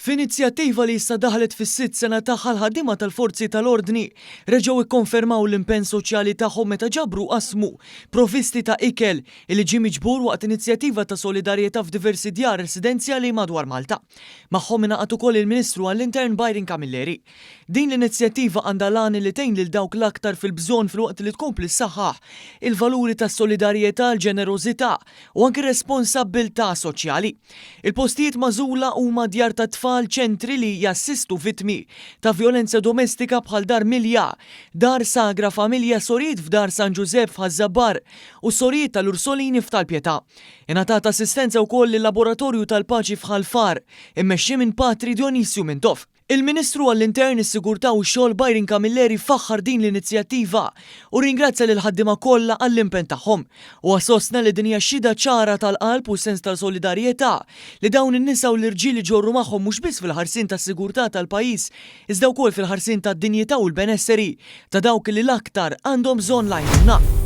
F'inizjattiva li issa daħlet fis-sitt sena tagħha l-ħaddiema tal-forzi tal-ordni reġgħu kkonfermaw l-impenn soċjali tagħhom meta ġabru u qasmu provvisti ta' ikel illi ġie miġbur waqt inizjattiva ta' solidarjetà f'diversi djar residenzjali madwar Malta. Magħhom ingħaqad ukoll il-Ministru għall-Intern Byron Camilleri. Din l-inizjattiva għandha l-għan illi tgħin lil dawk l-aktar fil-bżonn filwaqt li tkompli ssaħħaħ il-valuri tas-solidarjetà, l-ġenerożità u anki r-responsabbiltà soċjali. Il-postijiet magħżula huma djar tat-tfal, ċentri li jassistu vittmi ta' vjolenza domestika bħal Dar Milja, Dar Sagra Familja, Sorijiet f'Dar San Ġużepp f'Ħaż-Żabbar u s-Sorijiet tal-Ursolini f'Tal-Pietà. Ingħatat assistenza wkoll lil-Laboratorju tal-Paċi f'Ħal Far, immexxi minn Patri Dionisju Mintoff. Il-Ministru għall-Intern, is-Sigurtà u x-Xogħol Byron Camilleri faħħar din l-inizjattiva u rringrazzja lill-ħaddiema kollha għall-impenn tagħhom. Huwa sostna li din hija xhieda ċara tal-qalb u sens ta' solidarjetà li dawn in-nisa u l-irġiel iġorru magħhom mhux biss fil-ħarsien tas-sigurtà tal-pajjiż iżda wkoll fil-ħarsien tad-dinjità u l-benesseri ta' dawk li l-aktar għandhom bżonn l-għajnuna.